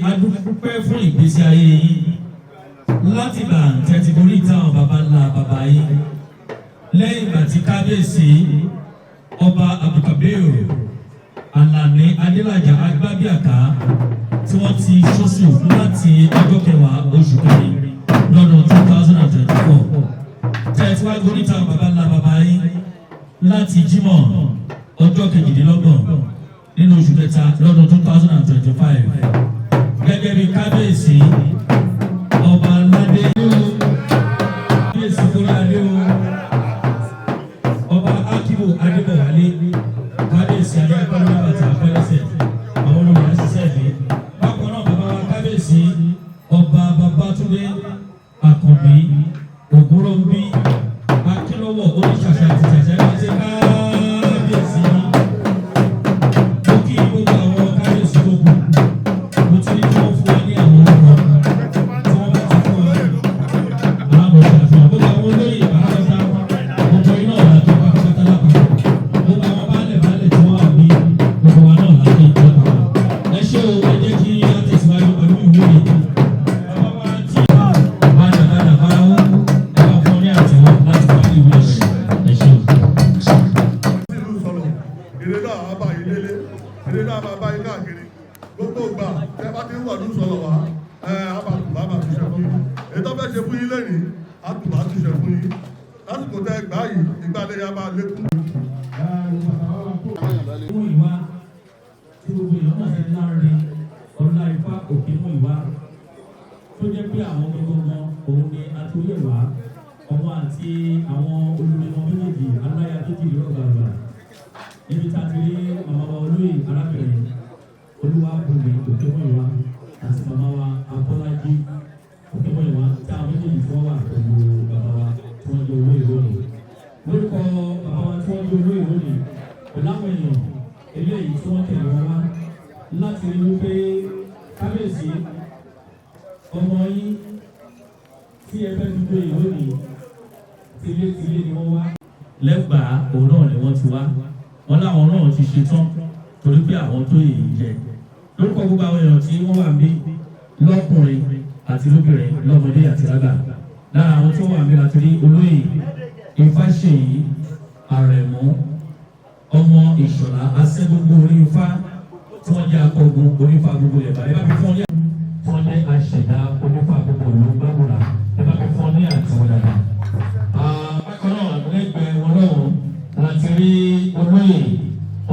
Adúpẹ́ fún ìgbésí ayé yín láti gbà tẹ́tí borí ìtàn baba ńlá baba yín, lẹ́yìn ìgbà tí Kábíyèsí Ọba Abdulkabir Alani Adélájà Agbábíàká tí wọ́n ti ṣọ́sù láti ọjọ́ 10 oṣù kẹrin lọ́dún 2024, tẹ́tí wá gorí ìtàn baba ńlá baba yín láti Jímọ̀ ọjọ́ 28 nínú oṣù kẹta lọ́dún 2025 gẹ́gẹ́ bí kábíyèsí ọba aládé. Kábíyèsí kórí adé o, Ọba Akibu Adébọ̀wálé, kábíyèsí, adé akọ́lé, bàtà apẹ́lẹ́sẹ̀, àwọn olórí àṣìṣe ẹ̀mí. Bákan náà, bàbá wa Kábíyèsí Ọba Babátúndé Àkànbí Ògúnròmbí Akínlọ́wọ̀ oníṣàṣà àti ṣàṣà, ẹ̀ ṣe kábíyèsí. Mo kí gbogbo àwọn kábíyèsí tó kù. Mo ti ní kí wọ́n fún wa ní àwọn orúkọ tí wọ́n bá ti fún wa, àmọ̀ ṣàfihàn gbogbo àwọn olóyè pátápátá. Gbogbo iná ọ̀la tó pátápátá lápapọ̀, gbogbo àwọn baálẹ̀ baálẹ̀ tí wọ́n wà ní, gbogbo wa náà láti lápapọ̀. Ẹ ṣé o. Ẹ jẹ́ kí á tẹ̀síwájú pẹ̀lú ìwúre bàbá wa tí bàdà bàdà báwo. Ẹ bá fún ọ ní àtẹ̀wọ́ láti parí ìwé rẹ̀. Ẹ ṣé o. Ìlú sọ̀rọ̀ èrè náà á bá yín délé, èrè náà máa bá yín káàkiri gbogbo ìgbà tẹ bá ti ń wọ̀ ní sọ̀rọ̀ wá. Ẹ á máa tù bá máa túṣe fún yín. Èyí tó fẹ́ ṣe fún yín lẹ́nìí, á tù bá túṣe fún yín lásìkò tẹ gbà yìí. Ìgbàlẹ̀ yà máa lékún. Mú ìwá tí gbogbo èèyàn mọ̀ sí Láńre Ọlá Ifá Òkè mú ìwá, tó jẹ́ pé àwọn gbọ̀ngàn òun ni atúnyẹ̀wá ọmọ àti àwọn olórí wọn méjèèjì aláya tó jìrì ọ̀gbàgbà, níbi tá a ti rí màmá wa olóyè arábìnrin Olúwàbùnmi Òkèmúyìwá àti màmá wa Abọ́lájí Òkèmúyìwá, tí àwọn méjèèjì tí wọ́n wà pẹ̀lú bàbá wa tí wọ́n jẹ́ olóyè lónìí. Lórúkọ bàbá wa tí wọ́n jẹ́ olóyè lónìí pẹ̀lú àwọn èèyàn eléyìí tí wọ́n tẹ̀lé wọn wá láti rí wípé kábíyèsí, ọmọ yín tí ẹ fẹ́ fi gbé lónìí, tilétilé ni wọ́n wá. Lẹ́gbàá òun náà ni wọ́n ti wá. Wọn láwọn náà ti ṣe tán torí pé àwọn tó yìí jẹ. Lórúkọ gbogbo àwọn èèyàn tí wọ́n wà níbí, lọ́kùnrin àti lóbìnrin, lọ́mọdé àti lágbà, lára àwọn tí wọ́n wà níbí láti rí Olóyè Ifáṣèyí Àrẹ̀mú ọmọ Ìṣọ̀lá Asẹ́gbogbo orí Ifá, tí wọ́n jẹ́ akọgun onífá gbogbo ẹ̀bà. Ẹ bá mi fún ọ ní, tí wọ́n jẹ́ aṣẹ̀dá onífá gbogbo ìlú Gbàgbọ́ra. Ẹ bá mi fún ọ ní àtiwọ́ dáadáa. Bákan náà, lẹ́gbẹ̀ẹ́ wọn lọ́wọ́ láti rí Olóyè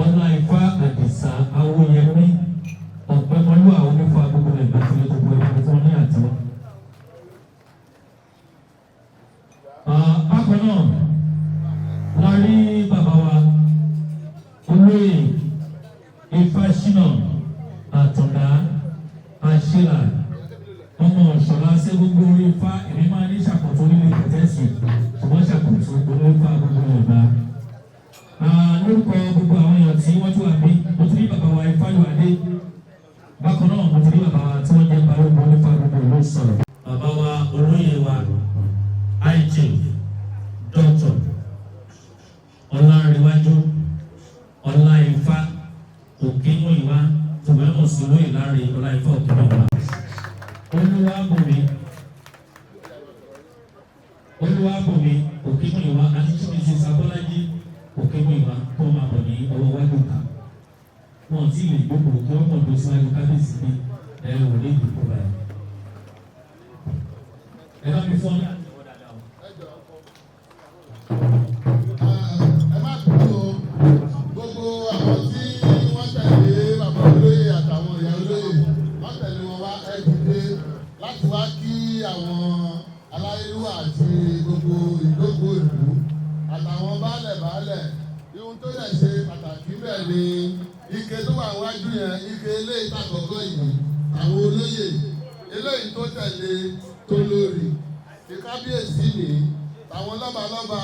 Ọlá Ifá Àdìsá Awóyẹmí Ọ̀pẹ́mọlúwà, onífá gbogbo ẹ̀bà tí ó gbogbo. Ẹ bá mi fún ọ ní àtiwọ́. Bákan náà la rí bàbá wa Olóyè Ifáṣínà Àtàndá Àṣìlà ọmọ Ọ̀ṣọ́lá ṣé gbogbo orí Ifá. Èmi máa ní ṣàkóso onílé pẹ̀tẹ́sì, ṣùgbọ́n ṣàkóso orí Ifá gbogbo Yorùbá. Lórúkọ gbogbo àwọn èèyàn tí wọ́n tún wà bí, mo ti rí bàbá wa Ifáyọ̀adé. Bákan náà, mo ti rí bàbá wa tí wọ́n jẹ́ balógun onífá gbogbo ìlú sọ̀rọ̀. Bàbá wa olóyè wa High Chief Dr. Ọlárẹ̀wájú Ọláìfá Òkèmúyìwá, tòmẹ́mọ̀ sí olóyè Láre Ọláìfá Òkèmúyìwá. Olúwàbùnmi Olúwàbùnmi Òkèmúyìwá àti Mrs. Abọ́lájí Òkèmúyìwá kó máa bọ̀ ní ọwọ́ wájú ká. Wọn tí lè gbókòó kí wọ́n kàn tó síwájú kábíyèsí pé ẹ ò lè dìbò báyìí. Ẹ bá mi fọ́n ní àtẹ̀wọ́ dáadáa o. Ẹ má dúró. Gbogbo àwọn tí wọ́n tẹ̀lé bàbá olóyè àtàwọn ìyá olóyè, wọ́n tẹ̀lé wọn wá, ẹ dìde láti wá kí àwọn aláyélúwà àti gbogbo ìdókòó ìlú àtàwọn baálẹ̀ baálẹ̀. Ihun tó dẹ̀ ṣe pàtàkì bẹ́ẹ̀ ni ike tó wà wájú yẹn, ike eléyìí tàkọ́kọ́ yìí àwọn olóyè, eléyìí tó tẹ̀lé tó lórí ti kábíyèsí ní àwọn lọ́balọ́ba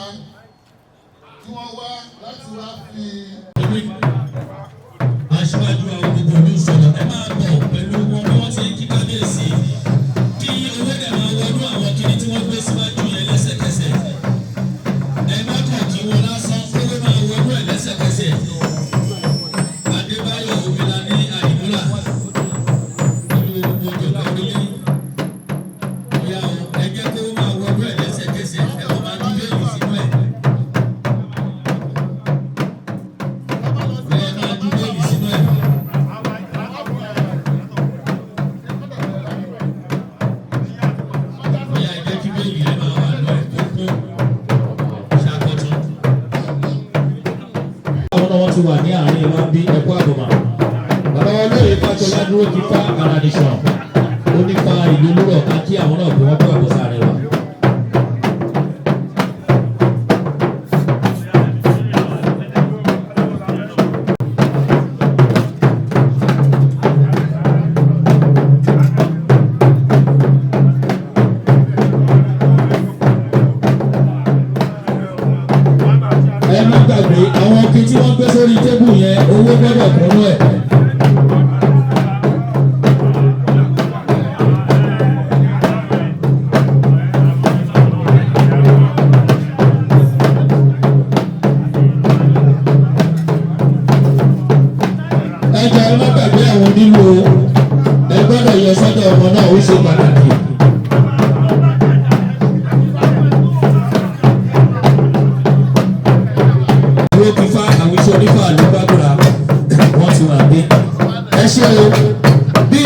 tí wọ́n wá láti wá fi. Aṣíwájú àwọn gbogbo ìlú sọ̀rọ̀, ẹ máa bọ̀ pẹ̀lú wọn bí wọ́n ti ń kí kábíyèsí, kí owó dẹ̀ máa wọnú àwọn kiri tí wọ́n gbé síwájú yẹn lẹ́sẹ̀kẹsẹ̀. Ẹ má kàn kí wọn lásán, kówó máa wọnú ẹ̀ lẹ́sẹ̀kẹsẹ̀. Adébáyọ̀ Omilani Àdìmúlà. Wọ́n ti wà ní àárín wa bí ẹ̀kú àbọ̀mà. Bàbá wa olóyè Fáṣọlá dúró ti fa Aradìsàn. Onífa ìlú Lúrọ̀ ká kí àwọn náà bí wọ́n kú àbọ̀ sáàrin wa. Ẹ má gbàgbé àwọn ọkẹ tí wọ́n gbé sórí tébù yẹn, owó gbọ́dọ̀ kúnú ẹ̀. Ẹ jọ̀ọ́, ẹ má gbàgbé àwọn onílù o. Ẹ gbọ́dọ̀ yọ sọ́dọ̀ ọmọ náà, ó ṣe pàtàkì. Dúró kí fá àwọn iṣẹ́ onífà ló gbàdúrà wọ́n ti wà dé. Ẹ ṣe o. Bí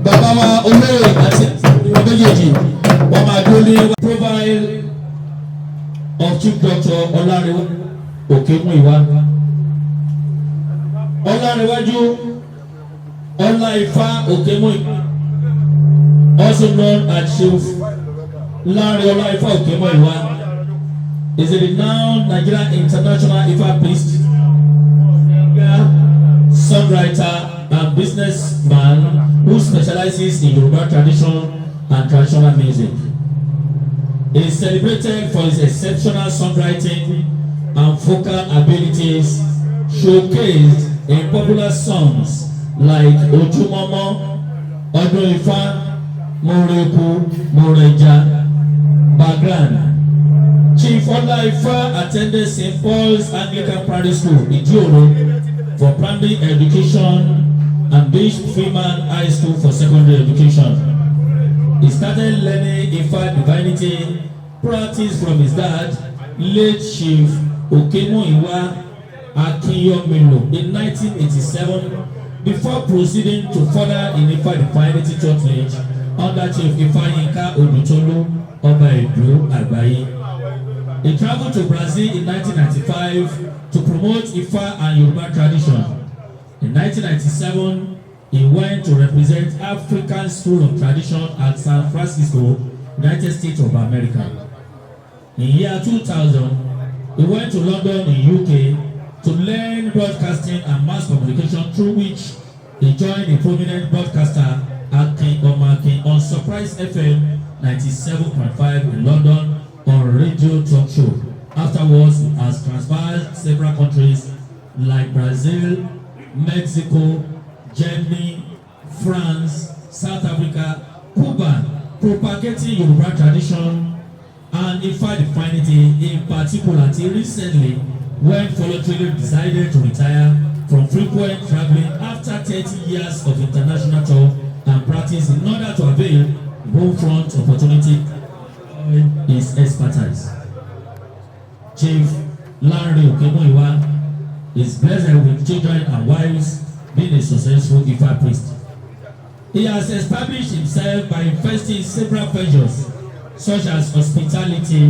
bàbá wa olóyè àti àwọn méjèèjì wọ́n máa dúró ní profile of Chief Doctor Ọlárẹ̀wájú Òkèmúìwá. Ọlárẹ̀wájú Ọláìfá Òkèmúìwá, also known as Chief Lanre Ọláìfá Òkèmúìwá, is a renowned Nigerian international Ifa priest, singer, songwriter, and businessman who specializes in Yoruba tradition and traditional music. He is celebrated for his exceptional songwriting and vocal abilities showcased in popular songs like Ojúmọ́mọ́, Ọdún Ifá, Moreku, Moreja. Background. Chief Olaifa attended St. Paul's Anglican Primary School, Idioro, for primary education and Bishop Freeman High School for secondary education. He started learning Ifa divinity practice from his dad, late Chief Okemuiwa Akinyomilo, in 1987 before proceeding to further in Ifa divinity tutelage under Chief Ifayinka Odutolu, Ọba Ìlú Àgbáyé. He traveled to Brazil in 1995 to promote Ifa and Yoruba tradition. In 1997, he went to represent African School of Tradition at San Francisco, United States of America. In year 2000, he went to London in UK to learn broadcasting and mass communication, through which he joined a prominent broadcaster, Akin Omakin, on Surprise FM 97.5 in London on radio talk show. Afterwards, he has transferred several countries like Brazil, Mexico, Germany, France, South Africa, Cuba, propagating Yoruba tradition and Ifa divinity in particular, till recently when voluntarily decided to retire from frequent travelling after 30 years of international tour and practice in order to avail home front opportunity his expertise. Chief Lanre Okemuyiwa is blessed with children and wives, being a successful Ifa priest. He has established himself by investing in several ventures such as hospitality,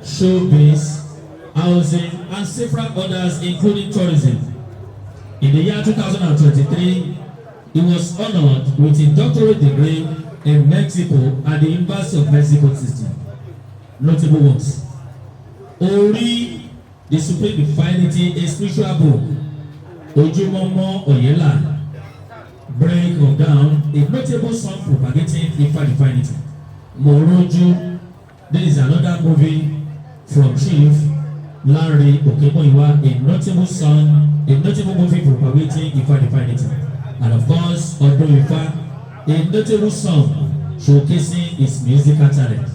showbiz, housing, and several others, including tourism. In the year 2023, he was honored with a doctorate degree in Mexico at the University of Mexico City. Notable works. Ori, The Supreme Divinity, a spiritual book. Ojúmọ́mọ́ Oyela, Break of Dawn, a notable song propagating Ifa divinity. Moroju, this is another movie from Chief Lanre Okemuyiwa, a notable song, a notable movie propagating Ifa divinity. And of course, Ọdún Ifá, a notable song showcasing his musical talent.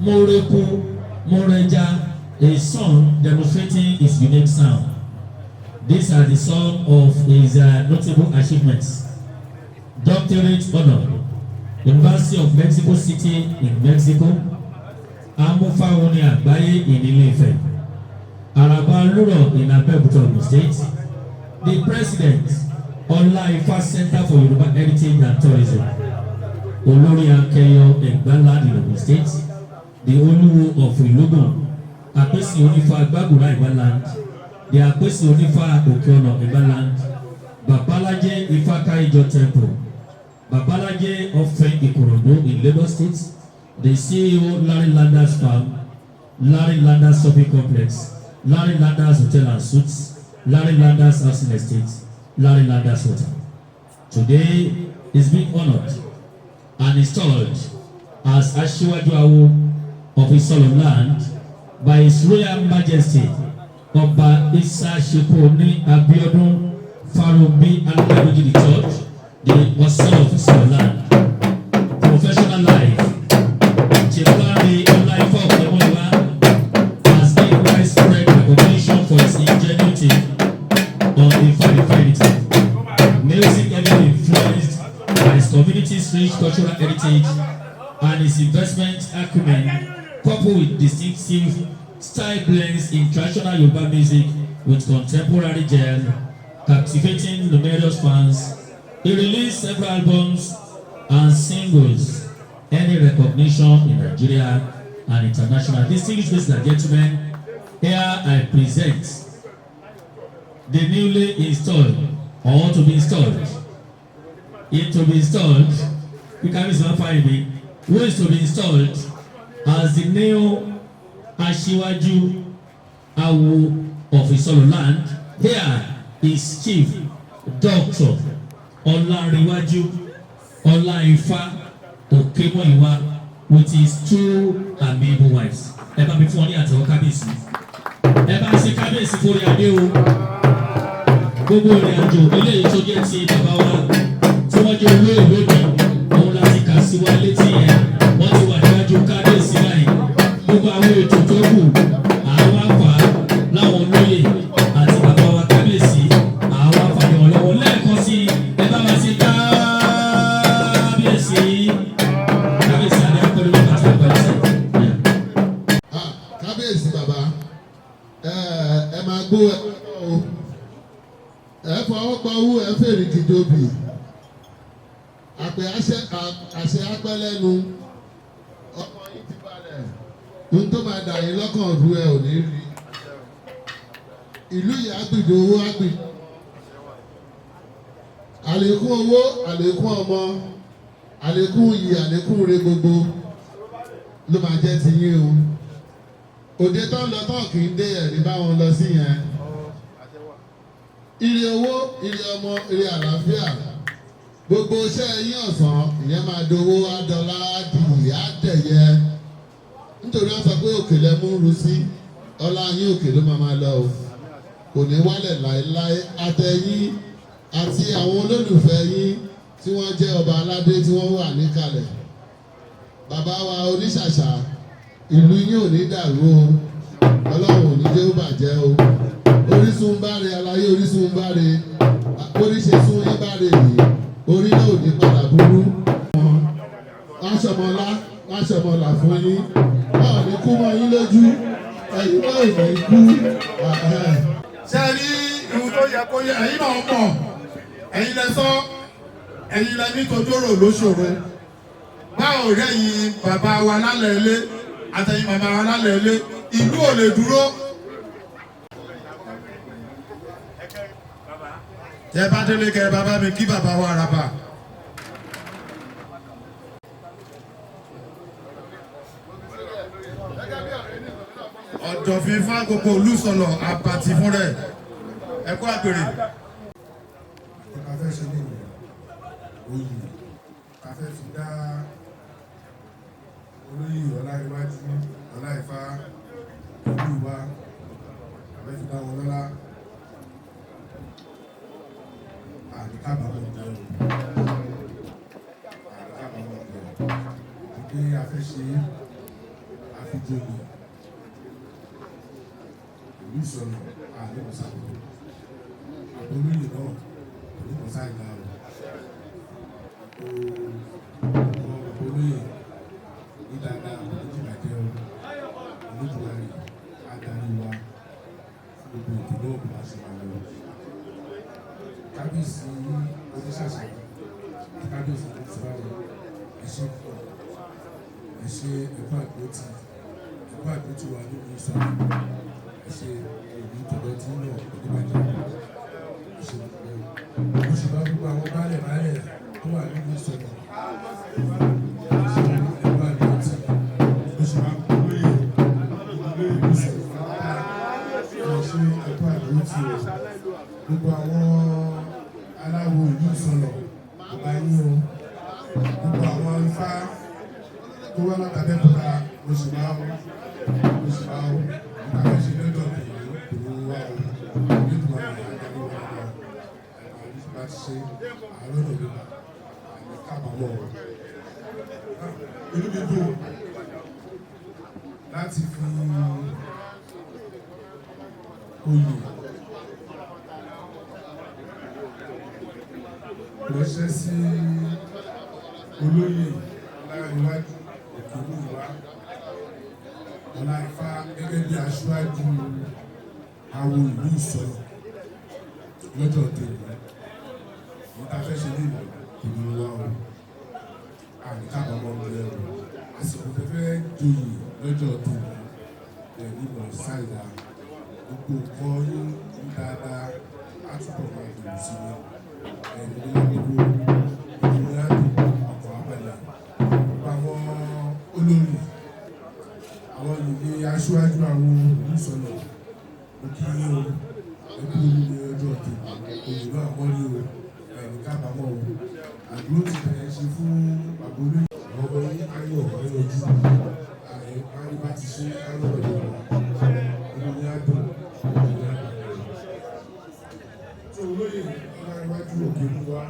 Moreku, Moreja, a song demonstrating his unique sound. These are the some of his notable achievements. Doctorate honor, University of Mexico City in Mexico, Amúfáwọnì Àgbáyé in Ilé-Ifẹ̀, Araba Lúrọ̀ in Abeokuta, Ogun State, the President, Ọlá-Ifá Center for Yoruba Heritage and Tourism, Olórí Akẹyọ Ẹ̀gbáland in Ogun State, the Olúwo of Ìlógùn, Àpèsè Onífá Gbàgùrà Ìgbàland, The Apesi Onifa Okeona Egbaland, Babalaje Ifakaijo Temple, Babalaje Ofe Ikorodu in Lagos State, the CEO Larry Landers Farm, Larry Landers Shopping Complex, Larry Landers Hotel and Suites, Larry Landers Housing Estate, Larry Landers Hotel. Today is being honored and installed as Asiwaju Awo of Isolo land by His Royal Majesty Ọba Isa Shekoni Abiodun Farounbi Alagoji the Third, the Osun of Isolo land. Professional life: Chief Lanre Olaifa Okemuyiwa has gained widespread recognition for his ingenuity on Ifa. Music heavily influenced by his community's rich cultural heritage and his investment acumen, coupled with distinctive style blends in traditional Yoruba music with contemporary jazz, captivating numerous fans. He released several albums and singles, earning recognition in Nigeria and international. Distinguished ladies and gentlemen, here I present the newly installed or to be installed, it to be installed, you can use one find me, who is to be installed as the new Asiwaju Awo of Isolo land. Here is Chief Dr. Olanrewaju Olaifa Okemuyiwa with his two amiable wives. Ẹ bá mi fún ọ ní àtẹ̀wọ́ kábíyèsí. Ẹ bá ṣe kábíyèsí fórí adé o. Gbogbo ìrìn àjò eléyìí tó jẹ́ ti bàbá wa tí wọ́n jẹ́ olóyè lónìí, òun láti kà sí wa létí yẹn. Wọ́n ti wà níwájú kábíyèsí báyìí. Gbogbo àwọn ètò tó kù, àwọn àfà láwọn olóyè àti bàbá wa kábíyèsí, àwọn àfà ní wọn lọ́wọ́ lẹ́ẹ̀kan sí. Ẹ bá wa ṣe kábíyèsí. Kábíyèsí, adé akọ́lé ní bàtà pẹ̀lẹ́sẹ̀. Ah, kábíyèsí bàbá, ẹ ẹ máa gbó ẹ o, ẹ fọwọ́ pa owó, ẹ fèrè kìjọbì àpè àṣẹ àṣẹ apẹ́ lẹ́nu ọkàn yín ti balẹ̀. Ohun tó máa dà yín lọ́kàn rú, ẹ ò ní rí. Ìlú yìí á gbìdì owó, á gbìdì àlékún owó, àlékún ọmọ, àlékún iyì, àlékún re, gbogbo ló máa jẹ́ ti yín o. Òde tó ń lọ tó kì í dé, ẹ̀rí bá wọn lọ sí yẹn. Ire owó, ire ọmọ, ire àlàáfíà, gbogbo iṣẹ́ yín ọ̀sán ìyẹn máa dowó, àdọ́lá, àdìyí, àdẹ̀yẹ, nítorí wọ́n sọ pé òkè lẹ mú ru sí. Ọlá yín, òkè ló máa máa lọ o, kò ní wálẹ̀ láéláé. Àtẹ̀yìn àti àwọn olólùfẹ́ yín tí wọ́n jẹ́ ọba aládé tí wọ́n wà níkàlẹ̀, bàbá wa oníṣàṣà, ìlú yín ò ní dàrú o. Ọlọ́run ò ní jẹ́ ó bàjẹ́ o. Orísun bá re aláyé, orísun bá re oríṣi sún yín bá re yìí, orí náà ò ní padà burú. Wọ́n ṣọmọlá, wọ́n ṣọmọlà fún yín, wọ́n ò ní kú mọ́ yín lójú, ẹ̀yin náà ò ní kú. Ṣe rí ihun tó yẹ kó yẹ, ẹ̀yin náà mọ̀, ẹ̀yin lẹ sọ, ẹ̀yin lẹ ní tojóró lóṣòro. Báwo rẹ̀ yín bàbá wa lálẹ́ ilé àtẹ̀yìn bàbá wa lálẹ́ ilé, ìlú ò lè dúró. Tẹ bá délé, kẹ bàbá mi kí bàbá wa ràbà. Ọ̀dọ̀fin fún gbogbo olùsọ̀lọ̀ àbàtì fún rẹ̀, ẹ kú àpèrè. Ká fẹ́ ṣe ní oyè ká fẹ́ fi dá olóyè Ọláyíwájú Ọláìfá Olúwa, ká fẹ́ fi dá wọn lọ́lá. Àní kábàámọ̀ jẹ́ o, àní kábàámọ̀ jẹ́ o pé a fẹ́ ṣe àfijoyè ìlú Ìsọ̀lọ̀. Àní kò sábò olóyè náà onímọ̀sá ìlà o, olóyè ní dáadáa, oníjìbàjẹ́ o. Olódùmarè adarí wa fún gbogbo ètò náà bó bá ṣe máa lọ. Kábíyèsí oníṣàṣà, kábíyèsí oníṣàṣà, ẹ ṣé púpọ̀, ẹ ṣé, ẹ̀kọ́ àgbótì, ẹ̀kọ́ Ẹ̀kọ́ àdúrótì wa nínú ìsọ̀rọ̀. Ẹ ṣe ìlú tọ̀dọ̀ tí náà kò ní bàjẹ́. Ẹ ṣe mo sì bá gbogbo àwọn baálẹ̀ baálẹ̀ tó wà nínú ìsọ̀rọ̀. Ẹ ṣe ẹ̀kọ́ àdúrótì. Mo sì bá olóyè olóyè ìlú sọ̀rọ̀ pátá. Ẹ ṣe ẹ̀kọ́ àdúrótì o. Gbogbo àwọn aláwo ìlú ìsọ̀rọ̀ ọba yín o. Gbogbo àwọn ifá tó wá látàbẹ́kúta mo sì máa ń mo sì máa ń nípa bẹ́ẹ̀ ṣe lọ́dọ̀ tèmi kò ní wá o nítorí àwọn àgbàdo wà lọ àmì bá ti ṣe àárọ̀ náà nípa àmì kábàámọ̀ o. Inú mi dùn láti fi oyè ránṣẹ́ sí olóyè Ọláníwájú Òkèmúyìwá Ọláifá gẹ́gẹ́ bí aṣáájú awo ìlú Ìsọlọ̀ lọ́jọ́ tèmi. Èyí tá a fẹ́ ṣe léyìí kò ní wá o, àní kábàámọ̀ ọ̀rẹ́ o. Àsìkò tẹ́ fẹ́ joyè lọ́jọ́ tèmi ẹ̀ nímọ̀ ṣáìdá gbogbo nǹkan yín ní dáadáa á túbọ̀ máa gbèrú sí i. Ẹ̀ ní gbogbo ìlú yàtọ̀ ọkọ̀ abalẹ̀ gbogbo àwọn olórí àwọn ìyè aṣáájú àwọn ìlú Ìsọlọ̀ mo kí yín o. Ẹ kú oríire ọjọ́ tèmi, oyè náà mọ́rí o, ẹ̀ní kábàámọ̀ o. Àdúró ti bẹ̀rẹ̀ ṣe fún bàbá olóyè àwọn ọmọ yín ayọ̀ ayọ̀jú ààrẹ bá ti ṣe ayọ̀ ọ̀dọ̀ inú ní àdùn inú ní àdùn. Tó olóyè Ọláníwájú Òkèmúyìwá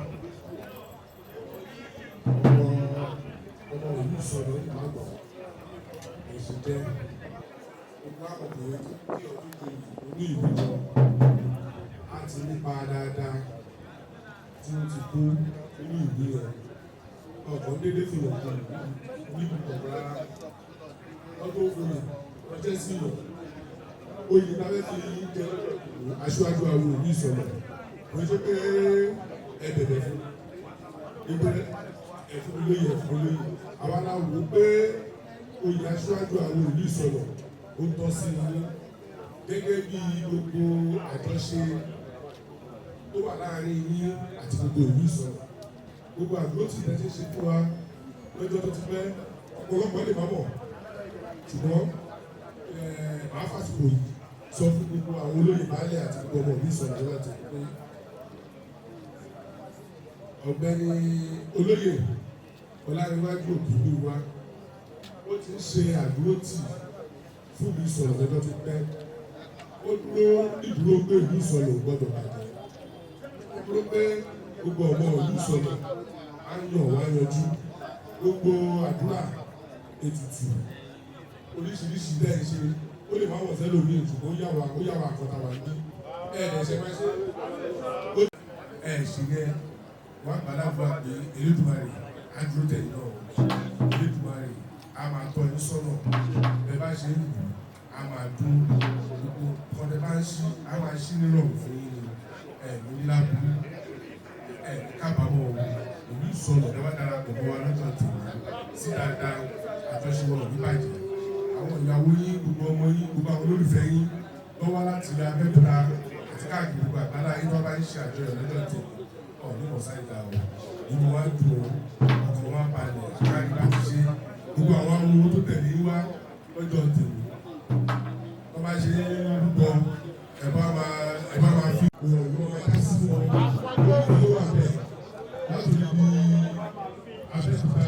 ọmọ ọmọ ìlú Ìsọlọ̀ ìpàgọ́ ẹ̀sìn jẹ́ gbogbo àkọ́kọ́ kí ọdún tó ní ìlú lọ láti nípa dáadáa tí ó ti kó nínú ìlú yẹn. Ọkọ̀ déédéé fi hàn kàn níbi kan rárá ọdún òfin ránṣẹ́ sí yàn oyè lábẹ́ fi jẹ aṣáájú àwọn ìlú Ìsọlọ̀. Kò ṣe pé ẹ bẹ̀bẹ̀ fún ìbẹ̀rẹ̀ ẹ̀fún olóyè ẹ̀fún olóyè àwa la wò ó pé oyè aṣáájú àwọn ìlú Ìsọlọ̀ ó tọ́ sí i gẹ́gẹ́ bí gbogbo àjọṣe tó wà láàrin yín àti gbogbo ìlú Ìsọlọ̀. Gbogbo àdúró tí ìdájọ́ ṣe fún wa lọ́jọ́ tó ti pẹ́ ọ̀pọ̀lọpọ̀ lè má mọ̀, ṣùgbọ́n màá fàsìkò yìí sọ fún gbogbo àwọn olóyè baálẹ̀ àti gbogbo ọmọ ìlú Ìsọlọ̀ lọ́wọ́ àti pé ọ̀gbẹ́ni olóyè Ọláníwájú Òkèmúyìwá ó ti ń ṣe àdúrótì fún ìlú Ìsọlọ̀ lọ́jọ́ tó pẹ́. Ó dúró nídúró pé ìlú Ìsọlọ̀ ò gbọ́dọ̀ bàjẹ́. Ó dúró pé gbogbo ọmọ ìlú Ìsọlọ̀ á yàn wá yanjú. Gbogbo àdúrà ètùtù oríṣiríṣi bẹ́ẹ̀ ṣe ó lè má wọ̀ sẹ́lòmíì, ṣùgbọ́n ó yà wá àkọ́tà wà ní ẹ̀ẹ́dẹ̀ ṣe máa ṣe ẹ̀ ṣe yẹ wọ́n àgbàlagbà pé Elédùmarè á dúró tẹ̀yìn náà. Elédùmarè á máa tọ́ yín sọ́nà. Bẹ́ẹ̀ bá ṣe ń lù á máa dún gbogbo kọ́ńtẹ́ bá ń ṣí á máa ṣí nírọ̀rùn fún yín ni ẹ̀ ní láburú ẹ̀ ní kábàámọ̀ o. Ìlú Ìsọlọ̀ ẹ wá darapọ̀ mọ́ wa lọ́jọ́ tèmi sí dáadáa, àjọṣe wọn ò ní bàjẹ́. Àwọn ìyàwó yín, gbogbo ọmọ yín, gbogbo àwọn olólùfẹ́ yín lọ́wọ́ láti ilẹ̀ Abẹ́òkúta àti káàkiri gbogbo àgbálá yín tó bá ń ṣe àjọyọ̀ lọ́jọ́ tèmi ọ̀ ní mọ̀sáìdá o. Inú wa dùn o, ọkàn wa balẹ̀ káàkiri láti ṣe gbogbo àwọn awúwo tó tẹ̀lé wá lọ́jọ́ tèmi. Wọ́n bá ṣe rúbọ ẹ̀ bá máa fi ìrọ̀lú ọmọ ẹ̀ká sí wọn ló wà bẹ́ẹ̀ láti rí bí Abẹ́òkúta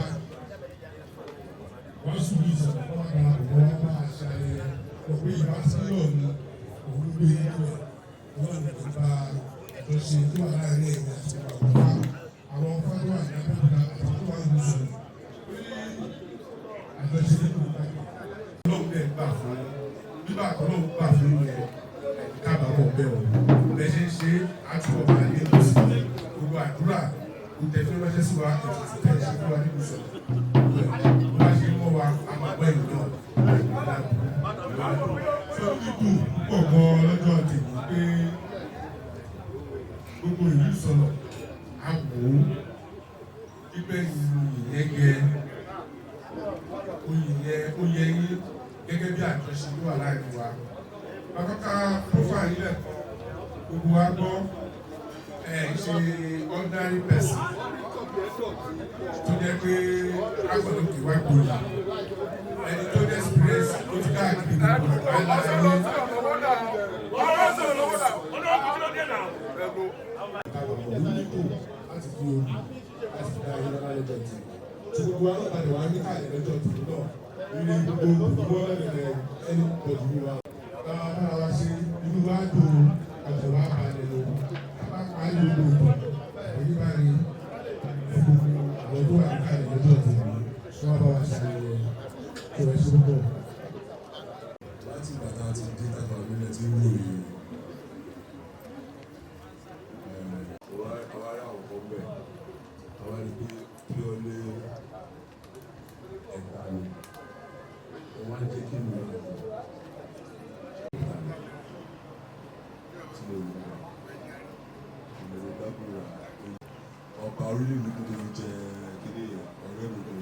wọ́n sùn ní Ìsọlọ̀ kọ́ máa darapọ̀ mọ́ wọn bá ṣe ayẹyẹ òpin ìbá sí náà ni òun gbé inú ẹ̀ wọ́n lè gba àjọṣe tó wà láàrin ẹ̀yìn àti bàbá àwọn ọkọ̀ tó wà ní Abẹ́òkúta àti tó wà ní Ìsọlọ̀ àjọṣe nínú ìpàdé. Ọlọ́run bẹ́ẹ̀ gbà fún bíbá Ọlọ́run gbà fún yẹn kábàámọ̀ bẹ́ẹ̀ o. Bẹ́ẹ̀ ṣe ń ṣe àtúbọ̀ máa lé kù sí gbogbo àdúrà ìtẹ̀fẹ́ ránṣẹ́ sí wa ètùtù tẹ̀ ṣe fún wa nínú Ìsọlọ̀. Bí wọ́n ṣe ń mọ́ wa a máa gbọ́ ẹ̀yìn náà. Tó dídùn púpọ̀ gan lọ́jọ́ tèmi pé gbogbo ìlú Ìsọlọ̀ á wò ó pípẹ́ ìlú ìyẹn gẹ oyè yẹn ó yẹ yín Gẹ́gẹ́ bí àjọṣe ló wà láàrin wa. Akọ́kọ́ profile ilẹ̀ kan gbogbo wa gbọ́ ẹ̀ ṣe ordinary person tó jẹ́ pé agbọ̀dọ̀ wá gboyè, ẹni tó ní experience ó ti káàkiri gbogbo àgbáyé láyé. Láti fi olù láti fi dá ayé lọ́la lọ́jọ́ tí tí gbogbo wa náà padà wá ní káàdì lọ́jọ́ tí náà ilé gbogbo gbogbo ọlọ́dẹ̀dẹ̀ ẹni pọ̀jù wa báwa bára wa ṣe inú wa dùn, ọkọ̀ wa balẹ̀ lọ bá parí gbogbo òyìn bá rí gbogbo àwọn tó wà ní káàdì lọ́jọ́ tí wọ́n bá wa ṣàyẹ̀wò tó rẹ̀ ṣe púpọ̀. Láti ìgbà tá a ti dé tàbí àwọn ilẹ̀ tí ń wò yìí, àwa ará àwọn kan bẹ̀, àwa rí pé purely Ẹ̀gbá ni wọ́n wá jẹ́ kí mi rà tí mo lò wá ìmọ̀lẹ̀ dábòrà ọba orílẹ̀ ìlú tó fi jẹ kéde ọ̀rẹ́ mi kan,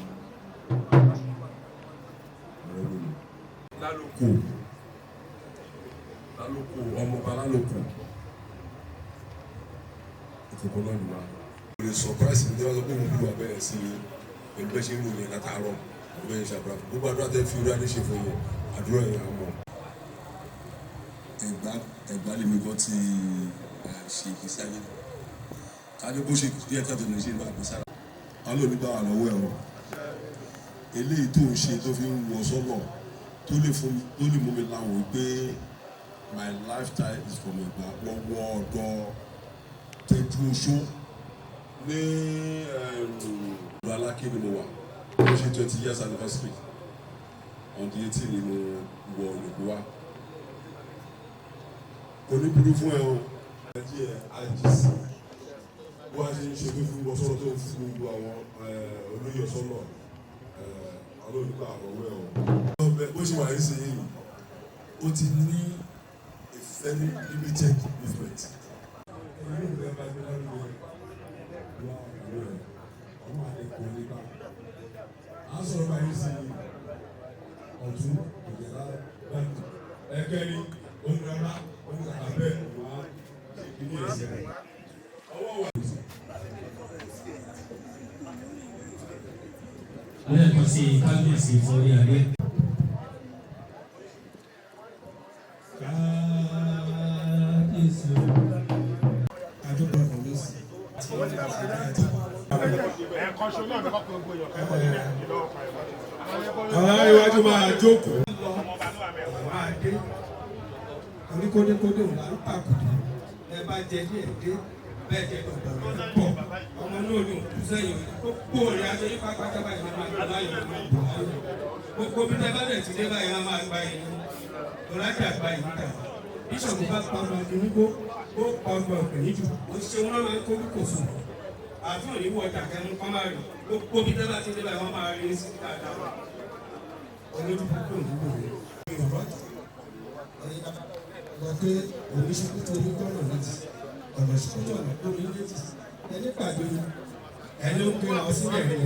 ọ̀rẹ́ mi ni. Lálòkò, lálòkò, ọmọọba lálòkò, ìkòkò náà nìwà. Kò lè surprise mi tí wọ́n sọ pé mo bí wà bẹ́ẹ̀ sí i pẹ̀lú bẹ́ẹ̀ ṣe ń ròyìn látàárọ̀, bẹ́ẹ̀ ṣe àdúrà fún gbogbo àdúrà tẹ́ fi orí adé ṣe fún yẹn, àdúrà yẹn á mọ̀. Ẹ̀gbá, Ẹ̀gbá lèmi gan ti ṣe ìgbésí ayé ká ní bó ṣe díẹ̀ ká tó lè ṣe ìlú àgbésára. Àwọn onígbà wà lọ́wọ́ ẹ̀ o. Eléyìí tó ń ṣe tó fi ń wọ sọ́nà tó lè fún mi, tó lè mú mi láwọn pé my lifestyle is from Ẹ̀gbá lọ́wọ́ ọ̀dọ́ Tẹ́jú Oṣó ní ìlú Aláké ni mo wà. Mo ṣe 20 years anniversary on the 18 ni mo wọ olùkú wa. Kò ní burú fún ẹ o. Ẹjí ẹ àjísí bó a ṣe ń ṣe tó fi wọ sọ́nà tó ń fún gbogbo àwọn olóyè sọ́nà àwọn olùkọ́ àrọ̀wọ́ ẹ̀ o. Bó ṣe wà ní sí yìí, ó ti ní a very limited movement. Ẹ̀yin ò fẹ́ bá gbé lárugẹ wá ìlú ẹ̀ ọmọ àdékò nípa. À ń sọ̀rọ̀ báyìí sí ọ̀tún ìjẹ̀lá báyìí. Ẹ̀kẹ́ni onírara oníkàkà bẹ́ẹ̀ wá ṣe kíní ẹ̀sẹ̀ rẹ̀. Ọwọ́ wà. Lẹ́ẹ̀kan sí i, kábíyèsí forí adé. Kábíyèsí o. Àdúgbò ọ̀lọ́sì. Ẹ̀ẹ̀kan ṣo náà ní kọ́kọ́ gbogbo èèyàn kẹ́kọ̀ọ́ nílẹ̀ ìlọ́wọ́ pa ẹ̀kọ́. Àwọn iwájú máa jókòó. Máa dé. Orí kódékódé òun là ń pàkùdé. Ẹ bá jẹ díẹ̀ dé, bẹ́ẹ̀ jẹ dọ̀dọ̀ rẹ̀ pọ̀. Ọmọ náà ní òkú sẹ́yìn òní. Gbogbo òrìn aṣọ yín pápátá báyìí ló máa gbọ́ láyọ̀, ló máa gbọ́ láyọ̀. Gbogbo bí tẹ bá dẹ̀ ti dé báyìí, wọ́n máa gba ìlú. Lọ́lájà gba ìlú tà. Bíṣọ̀bù bá pa ọmọ ìdúrógbó, ó pa ọmọ ọ̀gbìn níjù. Ó ṣe wọn máa ń kó kò sùn. Àfihàn ní wọ ọjà kẹnu kọ́ máa rí. Gbogbo bí tẹ bá ti dé báyìí, wọ́n máa rí sí dáadáa. Olójú púpọ̀ òdúgbò rẹ̀. Lọ pé òní ṣubú tó ní gbọ́nà méjì, ọ̀nà ṣubú tó ọ̀nà tó ní méjì. Ẹni pàdé ẹni ó gbé wọn sílẹ̀ rẹ̀,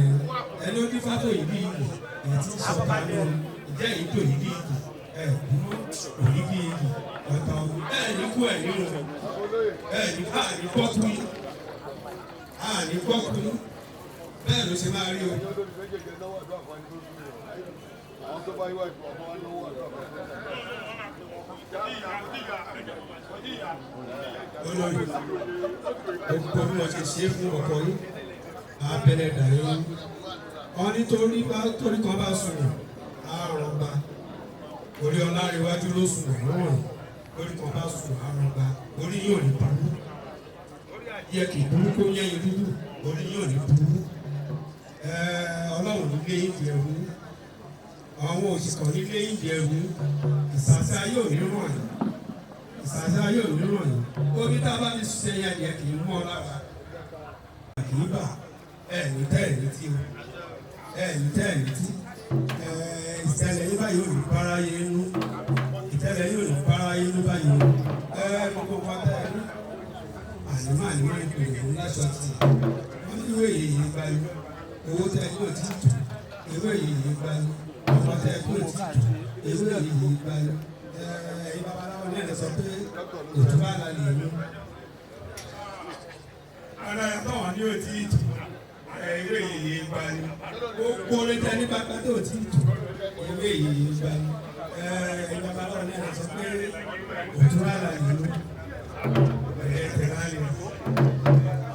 ẹni ó dífá tó yìí bí ìlú ẹ̀ tí ń ṣọ̀tà ní ìjẹ́ yìí tó yìí bí ìlú ẹ̀ kúmọ́ òyì bí ìlú ọ̀tọ̀ ẹ̀ ní kú ẹ̀ nínú ẹ̀ ní àní gbọ́kú yìí, àní gbọ́kú yìí, bẹ́ẹ̀ ló ṣe máa rí o. Àwọn tó bá yíwá ìfọ̀ ọmọ wa lọ́wọ́ àdúrà fún Olórí, gbogbo bí wọn ṣe ṣe fún ọkọ yín abẹlẹ dàrí yín wọn nítorí bá torí kan bá sùn àrùn gba orí ọlárẹwájú ló sùn lọ́wọ́ orí kan bá sùn àrùn gba orí yóò ní burú yẹ kì í burú kó yẹ yín dúdú, orí yóò ní burú. Ọlọ́run nílé ìdí ẹrú, àwọn òṣìkọ̀ nílé ìdí ẹrú, ìsàsí ayé ò ní ràn yín, ìsàsí ayé ò ní ràn yín. Omi tá a bá fi ṣe yẹn yẹn kì í mọ́ ọ lára, kì í bà ẹ̀yìn tẹ́ ẹ̀yìn tí o ẹ̀yìn tẹ́ ẹ̀yìn tí ìṣẹ̀lẹ̀ yín báyìí ò ní bára yín nú, ìṣẹ̀lẹ̀ yín ò ní bára yín nú báyìí o. Gbogbo nǹkan tẹ́ ẹ ní ànímọ́ ànímọ́ ìpìlẹ̀ ní láṣọ ti wọ́n ní ìwé yìí yìí báyìí, owó tẹ́ ẹ ní ò tí tù, ìwé yìí yìí báyìí, ọmọ tẹ́ ẹ ní ò tí tù. Ewé yìí gba ẹ̀yin babaláwo ní ẹ̀rẹ̀ sọ pé òtún bá la lè mú. Ara ẹ̀ wà ní òtí ìtù, ewé yìí gba ni. Gbogbo orin tẹ ní bàbá tó ti tù, ewé yìí gba ni. Ẹ̀yin babaláwo ní ẹ̀rẹ̀ sọ pé òtún bá la lè mú. Ẹ̀ tẹ̀lá lè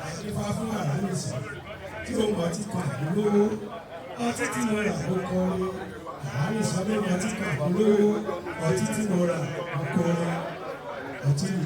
Àdífá fún àránìsì tí ó mọ̀ ti kàn lówó. Ọtí tí mo rà mo kọrin. Àránìsì ló mọ̀ ti kàn lówó. Ọtí tí mo rà mo kọrin. Ọtí mi.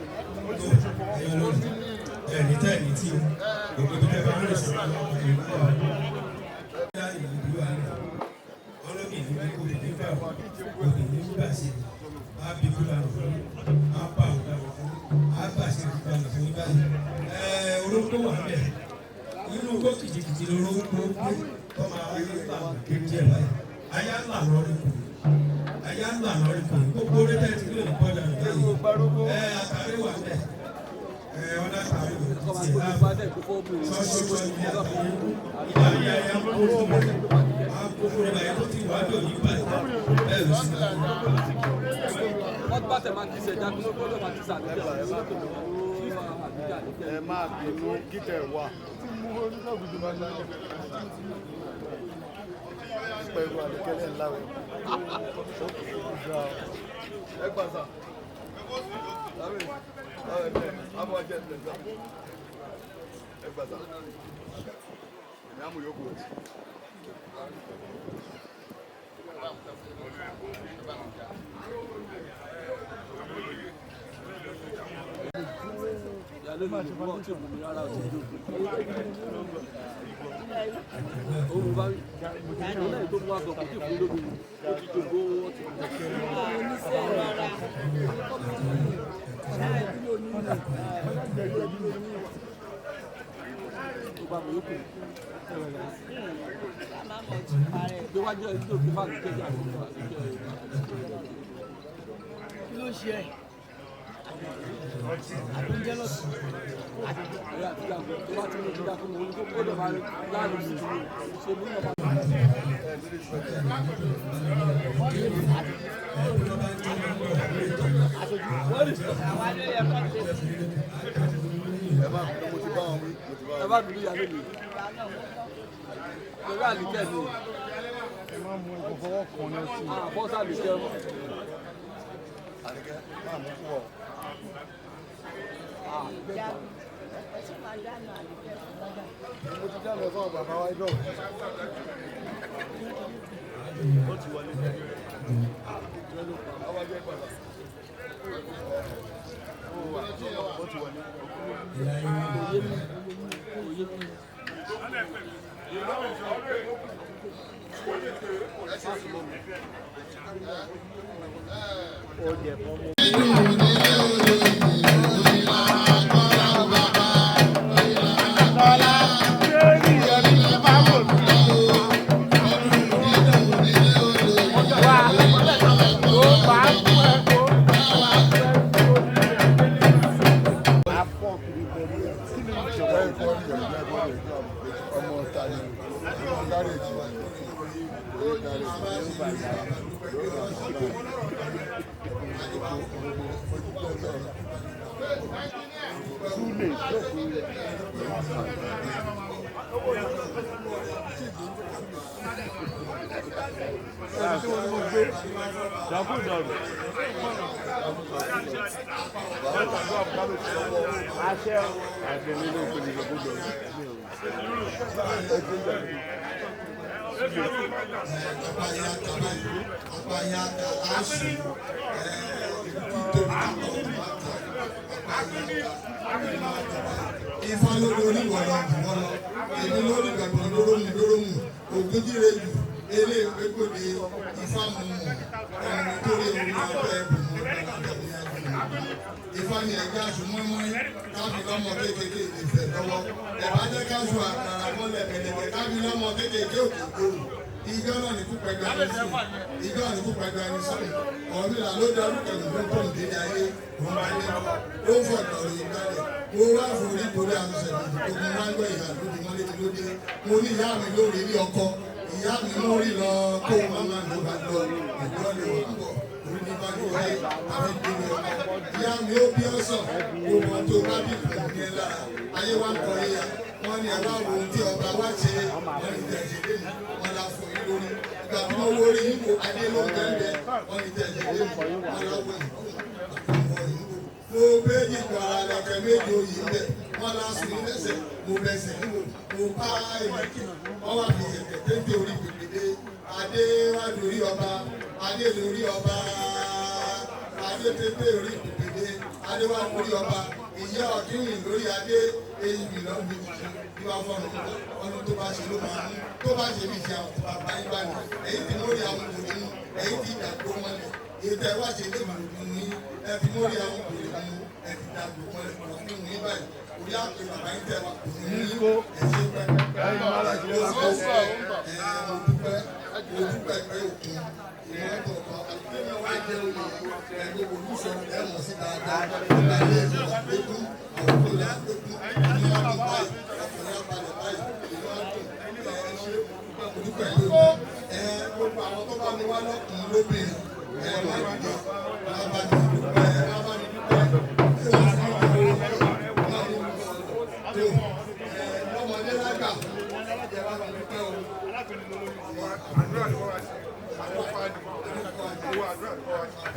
Ẹ̀yin olórí, ẹ̀ní tẹ́ ẹ̀ní tí o, gbogbo ibi tẹ́ bá ń rìn sí ọmọ ìlú wa. Ìyá ìlú wa rẹ̀, ọlọ́mì ìlú ní kò ní gbà wọ́n, obìnrin ní gbà sí i, á bí kú lànà fún yín, á pa òun lànà fún yín, á bà sí ìlú lànà fún yín báyìí. Orógbó wà bẹ̀, inú igbó kìjikìji lórógbó gbé, tọ́mọ ayé lànà kéjì ẹ̀ báyìí, ayá lànà orí kù, ayá lànà orí kù, gbogbo orí tẹ́ ti lónìí kọjá báyìí. Àtàrí wà bẹ̀. Ẹ máa bínú kíkẹ́ wà. Pẹ̀lú àdìkẹ́lẹ́ ńlá rẹ̀. Ẹ gbà sà. Ẹ gbà sà. Èmi á mú yòókù rẹ̀. Ẹ má bínú, mo ti bá wọn wí, mo ti bá wọn wí. Àníkẹ́, máa mú púpọ̀. Mo ti jáde fún àwọn bàbá wa náà. Ó ti wọlé. Àwọn ajẹ́ ìpàdà. Ó ti wọlé. Ọmọ ta ni ọmọ gáréèjì wa ni orí Ifá ló lórí wọ̀lọ̀ wọ̀lọ̀, èmi lórí gbàgbọ́ lóró mu lóró mu, ògúndíre jù. Eléèpékòdé Ifá mọ̀mọ́ ọ̀run tó rí orí abẹ́ ẹ̀bùn Ifá ni ẹ̀jẹ̀ aṣọ mọ́mọ́rí káfí lọ́mọ kékeré ìfẹ́ lọ́wọ́. Ẹ̀bá jẹ́ káṣù àkàrà mọ́lẹ̀ pẹ̀lẹ́pẹ̀ káfí lọ́mọ kékeré òkè gbòòrò. Ìjọ náà ní kúpẹ̀gbẹ́ ẹni sí. Ìjọ náà ní kúpẹ̀gbẹ́ ẹni sọ̀rọ̀. Ọ̀rìnlá ló darúkẹ̀ ló tó ń délé ayé. Òun bá lé lọ. Ó ń fọ̀dọ̀ rẹ̀ ìgbàlẹ̀. Mo wá forí borí àtúnṣe ogun wá ń gbọ́ ìyá lóde mọ́lé mi lóde. Mo ní ìyá mi lórí ilé ọkọ. Ìyá mi mú rí lọ kó màmá mi bá lọ. Ìjọ lè wà ń bọ̀. Orí ní bá ní wáyé. Àfi délé ọkọ. Ìyá mi ó bí ọ̀sán. Gbogbo tó bá bí kò ní ẹ lára. Ayé wa ń kọ yíya. Wọ́n ní ẹ wá wo ohun tí ọba wá ṣe. Wọ́n ní tẹ̀ ṣe lé mi. Wọ́n la fún yín lórí. Ìgbà tí wọ́n wó orí yín kò adé ló ń bẹ́ẹ̀. Wọ́n ní tẹ̀ ṣe lé mi. Wọ́n la wọ ìkú. Mo méjì gbàrà lẹ̀kẹ̀ méjì oyè ń bẹ̀. Wọ́n la sùn yín lẹ́sẹ̀. Mo bẹsẹ̀ ń wò. Mo bá ìrẹ̀kẹ̀. Wọ́n wá fi ìyẹ̀kẹ̀ téńté orí pèpèdé. Adé wá lórí ọba. Adé lórí ọba. Adé téńté orí pèpèdé. Adé wá lórí ọba. Ìyá ọ̀kìnrin lórí adé. Eyín mi lọ́ mi jù. Bí wàá fọ̀nù ọdún tó bá ṣe ló máa mú. Tó bá ṣe bí ṣe àwọn bàbá yín bá ní. Èyí tí mórí àwọn kò ní mú. Èyí tí ìdàgbò mọ́lẹ̀. Èyí tẹ́ wá ṣe lé màlúù ní. Ẹ fi mórí àwọn kò lè mú. Ẹ fi dàgbò mọ́lẹ̀ kò ní mú yín báyìí. Orí àpè bàbá yín tẹ́ wá kò ní mú yín. Ẹ ṣe pẹ́. Ẹ mo dúpẹ́. Mo dúpẹ́ pé òkun. Ìwọ́n kọ̀ọ̀kan. Àti wá jẹ́ oyè ẹgbẹ́ olùsọ ẹ mọ̀ sí dáadáa. Nígbà ilé ìjọba lẹ́kún. Àwọn tó lẹ́kún. Ní wọ́n dùn báyìí. Ọkùnrin abalẹ̀ báyìí. Ìwọ́n dùn. Ẹ ṣe mo dúpẹ́ pé òkun. Ẹ gbogbo àwọn tó bá mi wá lọ́kùnrin lóbìnrin. Ẹ má dìde. Má bá mi dúpẹ́. Má bá mi dúpẹ́. Ẹ wọ́n fún mi lọ́mọdé lágbà. Ẹ bá mi dúpẹ́ o. Àdúrà ni wọ́n wá sí. Owó àdúrà ni wọ́n wá sí.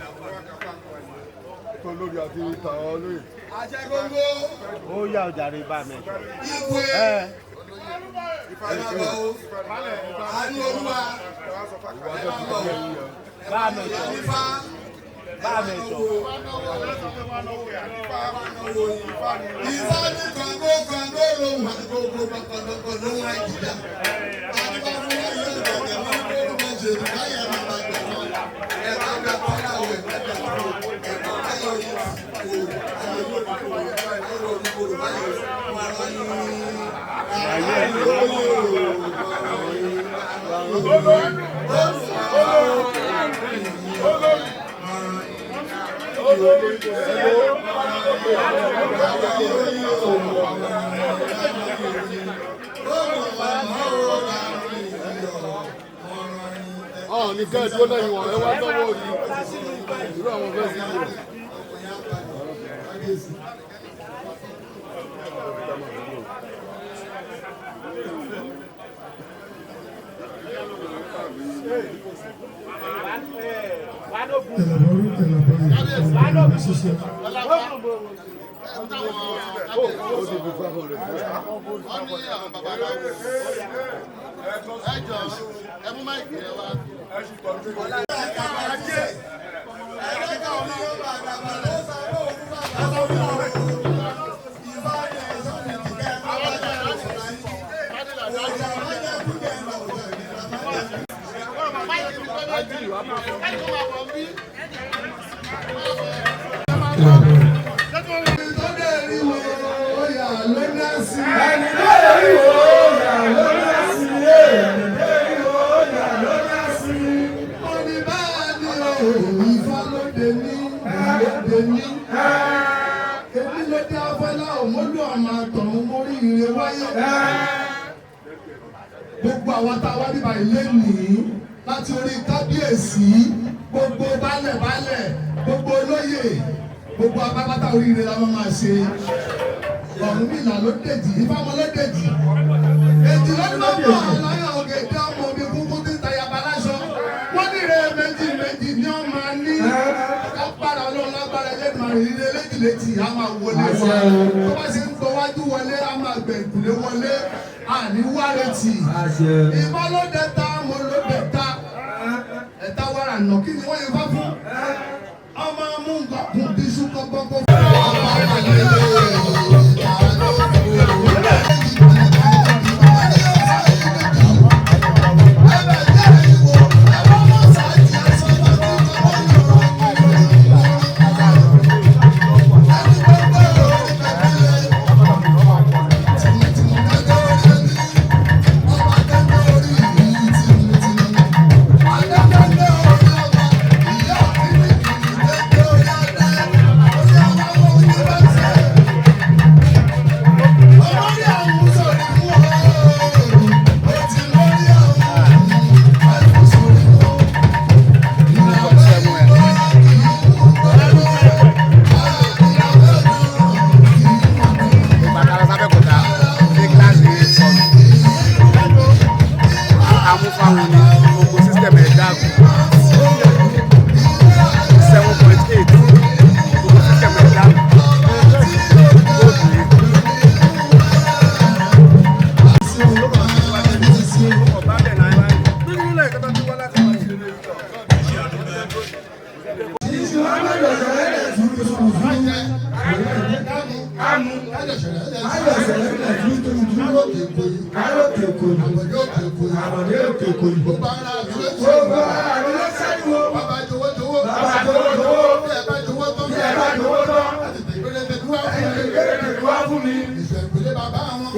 Owó àkàfà ni wọ́n wá sí. Olórí àti tàwọn olóyè. Àṣẹ gbogbo. Ó yá ọjà rẹ bá mi. Ìwé. Ẹ Ẹ máa bọ̀ o. Àánú Olúwa. Ẹ máa bọ̀ o. Bá mi sọ. Ìyá Bá mi sọ. Ifá ní kàngó kàngó lòun àgbogbo pàpàpàpà lòun àjìdá. Àdìbá fún wa yóò gẹ̀gẹ̀ wọn ní kó máa ṣe ìbáyà máa bá gbà wọn. Ẹ̀ka gbà kọ́lá o ẹ̀ka gbà kọ́ ẹ̀ka ayọ̀ yìí kò ayọ̀ yóò kó ayọ̀ yóò kó báyọ̀ wà lọ́yìn. Ayé Ọ̀ ní kẹ́ ẹ̀ dúró lẹ́yìn wọn, ẹ wá lọ́wọ́ òní. Irú àwọn fẹ́ sí yìí. Ó ti fi 500 fún ẹ. Wọ́n ní àwọn babaláwo. Ẹ jọ ẹ mú máìkì ẹ wá. Èmi ló dé afọlá òmólú ọmọ àtọ̀hún mórí ire wáyé. Gbogbo àwọn tá a wá bíbá ilé nìí láti orí kábíyèsí gbogbo baálẹ̀ baálẹ̀ gbogbo olóyè gbogbo apápátá oríire la máa ṣe. Ọ̀rúnmìlà ló dèjì Ifámọ ló dèjì. Èjì lọ́dún bá bọ̀ láyà ògèdè ọmọ mi kúkú tí ń ta yaba láṣọ. Wọ́n ní ire méjì méjì ní ọmọ ní. Lágbára Ọlọ́run lágbára Ẹlẹ́dùmarè ire léjì léjì á máa wọlé wa. Tó bá ṣe ń gbọ́ wájú wọlé á máa gbẹ̀kùlé wọlé. Àní wá retí. Ìbọn ló dẹ ta mo ló dẹ ta. Ẹ̀ta wàrà nà kí ni wọ́n yẹ fá fún? Ọmọ mú nǹkan kùn bí sún kọ́kọ́kọ́. Ọmọ Amúfáwọn ni gbogbo system ẹ̀ dàrú. 7.8, gbogbo system ẹ̀ dàrú. Kóòdù yẹn. Ọba bẹ̀ náà báyìí.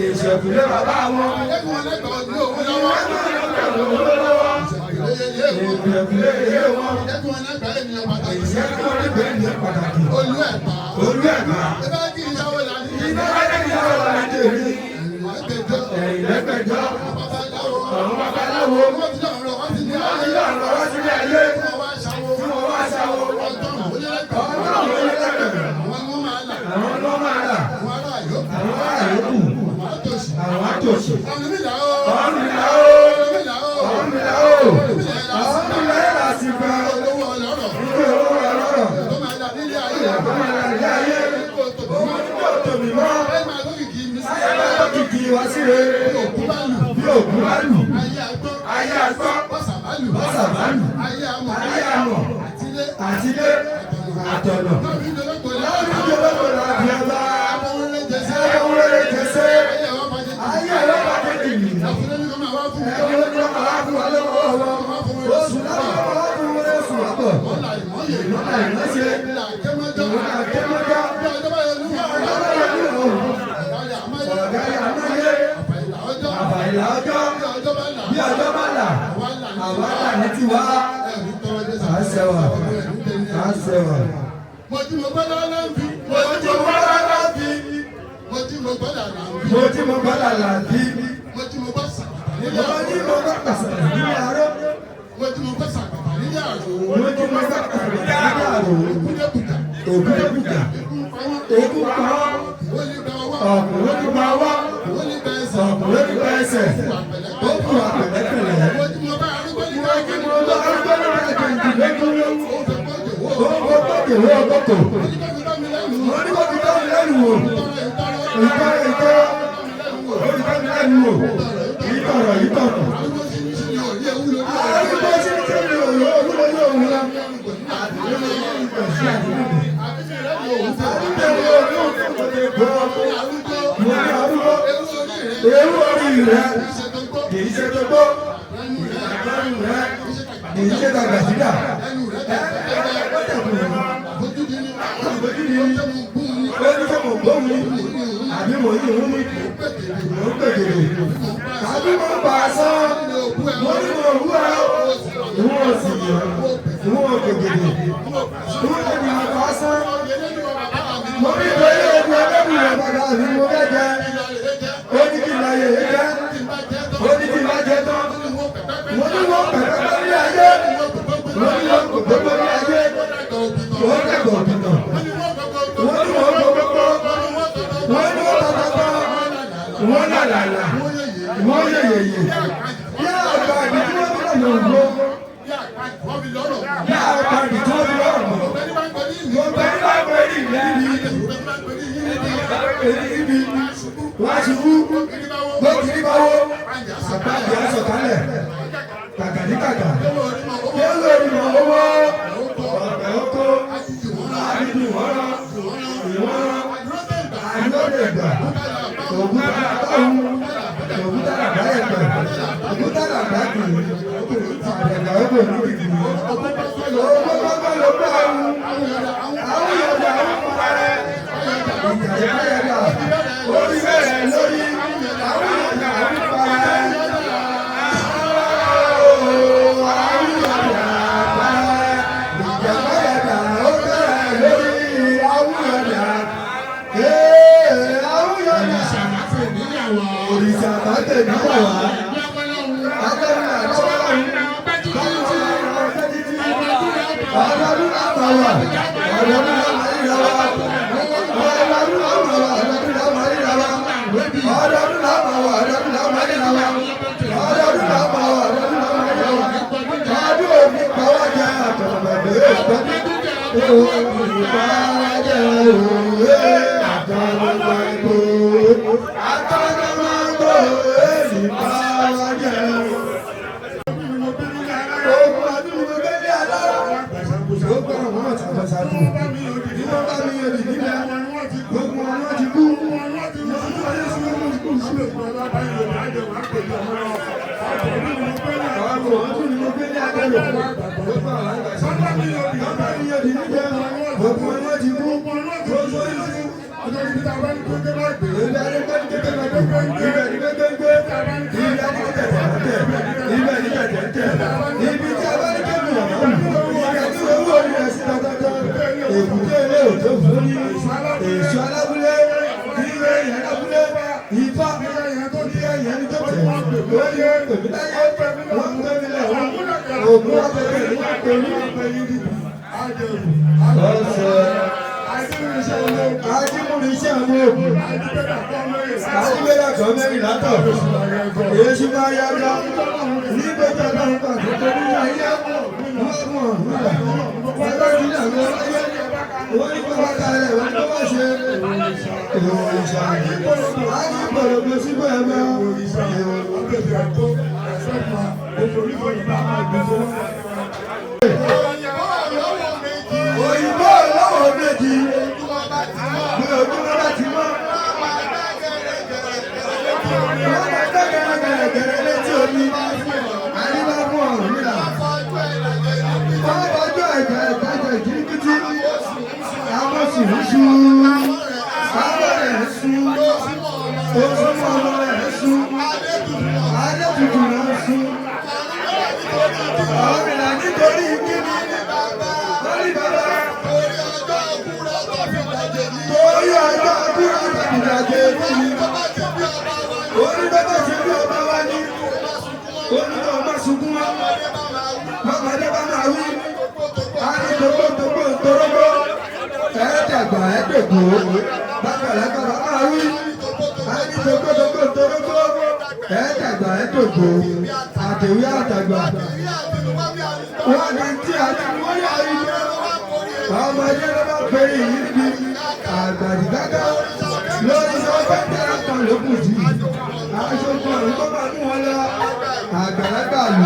Ìṣẹ̀kùlé bàbá wọn. Ìṣẹ̀kùlé yé wọn. Ìṣẹ̀kùlé ènìyàn pàtàkì. Olú ẹ̀gbá. Ibà kí ìyàwó là ní èmi. Ẹ̀yìn lẹ́gbẹ̀jọ́. Àwọn babaláwo. Wọ́n ti lọ́rọ̀ wá sílé ayé. Tí wọ́n wá ṣàwó. Ọgọ́rùn-ún ó lé lẹ́gbẹ̀rún. Àwọn ni wọ́n máa là. Àwọn ará yòókù. Àwọn àtòṣì. Ọ̀rúnmìlà ó. Ọ̀rúnmìlà ó. Ọ̀rúnmìlà ẹ̀ là sí pa. Olówó ọlọ́rọ̀. Tó máa là nílé ayé. Owó tí kò tòmí mọ́. Ayé máa lókìkí wá síre. Bí òkú bá lù. Ayé àgbọ́. Bọ́sà bá lù. Ayé àmọ̀. Àtilé. Àtọ̀nà. Lọ́rùn ìjọba làbí ọba. Ẹ̀wọ̀n jẹsẹ̀. Ayé ẹ̀rọ bá tètè yìí. Ẹ̀wọ̀n ní kọ́ máa wá fún wa lọ́wọ́ wọn. Oṣù láwọn wá fún wọn oṣù àbọ̀. Ìmọ̀lá ìmọ̀ṣe. Ìmọ̀lá àkémọ́já. Bí ọjọ́ bá yẹ ní òun. Ọ̀gá yà máyé. Àbàyà ọjọ́. Bí ọjọ́ bá là. Àwa là ní tiwa. À ń sẹ́wà. À ń sẹ́wà. Mo tí mo gbọ́dọ̀ là ń fi. Mo tí mo gbọ́dọ̀ là ń fi. Mo tí mo gbọ́dọ̀ là ń fi. Mo tí mo gbọ́dọ̀ là ń fi. Mo tí mo gbọ́ sàkàtà nílé Mo àrò. ní mo gbọ́ pàṣẹ nílé àárọ̀. Mo tí mo gbọ́ sàkàtà nílé àrò. Mo tí mo gbọ́ pàṣẹ nílé àárọ̀. Òkúdẹ́kùjà. Òkúdẹ́kùjà. Ikú pa wọ́n. Ikú pa wọ́n. Òkú ní gba ọwọ́. Ọ̀kùnrin ní gba ọwọ́. Òkú ní gba ẹsẹ̀. Ọ̀kùnrin ní gba ẹsẹ̀. Ó kù àpẹ̀lẹ́pẹ̀lẹ́. Mo tí mo bá arúgbó ní Mo tí mo bá arúgbó ní káàkiri. Ó fẹ́ kó jòwó. Ó kó tòkè wó kòtò. Mo ní kó fi dá mi lẹ́nu. Mo ní kó fi dá mi lẹ́nu wò. Ìtọ́rọ̀ ìtọ́rọ̀. Ìtọ́rọ̀ ìtọ́rọ̀. Ó fi dá mi lẹ́nu wò. Ìtọ̀rọ̀ ìtọ̀rọ̀. Arúgbó sí ní sí ní òrí ewu lórí ọ̀rọ̀. Arúgbó sí ní sí ní òrí ewu lórí òun la. Mo ní arúgbó. Ewu orí rẹ̀ kì í ṣe tó gbó. Ẹnu rẹ̀ kì í ṣe tàgbà sídà. Ó ní sọ mò ń gbóhùn ni àbí mò ń yìnbọn ni mò ń pèkèrè àbí mò ń bà á sán mo ní mò ń wú ẹ ìwọ̀n òsì ìwọ̀n òkèkèrè ìwọ̀n òdì mò bà á sán mo ní ìwé ogun ẹlẹ́wù rẹ̀ bàbá mi mo fẹ́ jẹ ó ní kí n lọ yèyé jẹ ó ní kí n bá jẹ tán mo ní wọ́n pẹ̀pẹ́pẹ́ ní ayé mo ní wọ́n pẹ̀pẹ́pẹ́ ní ayé wọ́n dàgbà òkìtàn wọ́n ní wọ́n gbogbo wọ́n ní wọ́n tọ́tọ́tọ́ wọ́n làlàlà wọ́n yèyèyè yá àgbà àdì tí wọ́n fi lọ́nà ògbó yá àgbà àdì tí wọ́n fi lọ́rọ̀ mọ́ gbogbo ẹni bá gbé ní ìlú ibi wọ́n ṣubú gbókìrí bá wó àgbàdì aṣọ̀kalẹ̀ kàkàdí kàkà yóò lórí mọ̀ owó ọ̀pẹ̀ oko àdìdì wọ́rọ́ ìwọ́rọ́ àdúródègbà ògúntàrà báwù ògúntàrà báyẹ̀pẹ̀ ògúntàrà bákìrì àdàgà ọgbọ̀n nídìí owó gbọ́gbọ́ ló bá wù àwọn yọ̀dà àwọn parẹ́ ìjàyà yàdà orí bẹ̀rẹ̀ lórí àwọn yọ̀dà àwọn parẹ́ àwọn yọ̀dà parẹ́ ìjàyà yàdà ó bẹ̀rẹ̀ lórí àwọn yọ̀dà àwọn yọ̀dà òrìṣà bá tẹ̀ nígbà wá. Agbára àtọ́wọ́ ọdọọdún náà máa wà ọdọọdún náà máa ríra wa ọdọọdún náà máa wà ọdọọdún náà máa ríra wa ọdọọdún náà máa wà ọdọọdún náà máa ríra wa ọdọọdún náà máa wà. àgbàdo ìbáraẹjẹ òwe àtọ̀nàmọ́gbò àtọ̀nàmọ́gbò ìbáraẹjẹ ogun àdúgbò gbélé alára gbogbo àwọn ọmọ ti bọ̀ sáájú bí wọ́n bá mi yọ̀dì nílẹ̀ gbogbo àwọn ti kú Èkúté ilé òjò fún ní èso alábúlé, ilé ìyẹn lábúlé, ifá ní ẹ̀yẹ́ ní tó tẹ̀ lórí èmi láyé wọ́n ń gbé mi lọ́wọ́ ògùn ọ̀pẹ̀lẹ̀ ní pẹ̀lú ọ̀sẹ̀ ajímúnisẹ́ ọmọ ògùn ajígbéra kan mẹ́rin látọ̀ èṣù máa yá lọ ní gbogbo ọlọ́run pàtó tó ní ayé wọ́n mú ọ̀run rà wọ́n bá ti dàgbà láyé wọ́n ní bàbá kalẹ̀ wọ́n tó bá ṣe òrìṣà ajígbòrògbò síbò ẹ̀ mọ́. Òyìnbó lọ́wọ́ méjì bí ojúmọ́ bá ti mọ́. Wọ́n máa gbẹ́ gẹ̀rẹ́gẹ̀rẹ́ létí omi. Àríwá fún ọ̀rùn nílà. Wọ́n bọ́jú ẹ̀jẹ̀ ìtajà ìjìbìtì. Àwọn sì ń sun. Àwọn rẹ̀ ń sun. Oṣù ọmọ rẹ̀ ń sun. Adétutù rẹ̀ ń sun. Ọ̀rìnà nítorí kíni? Lórí bàbá. Torí ọjọ́ àkúrà tàbí ìdàjẹ́ ní. Orí bàbá ṣe bí ọba wa ní. Orí náà má sunkún wá. Bàbáde bá máa wí. A ní tògbótògbó ntorógbó. Ẹ dàgbà ẹ dògbò. Bàgbàlagbà bá máa wí. A ní tògbótògbó ntorógbó. Ẹ dàgbà ẹ dògbò. Àtẹ̀wé àtàgbà. Wọ́n ní tí a ti wọ́n yà yí. Ọmọdé ló bá pè é yìí níbi àgbàdìgbàgbà lórí sọ pé tẹ́lá kan ló kù jù. Aṣojú ọ̀run tó máa mú wọn lọ. Àgbàlagbà lù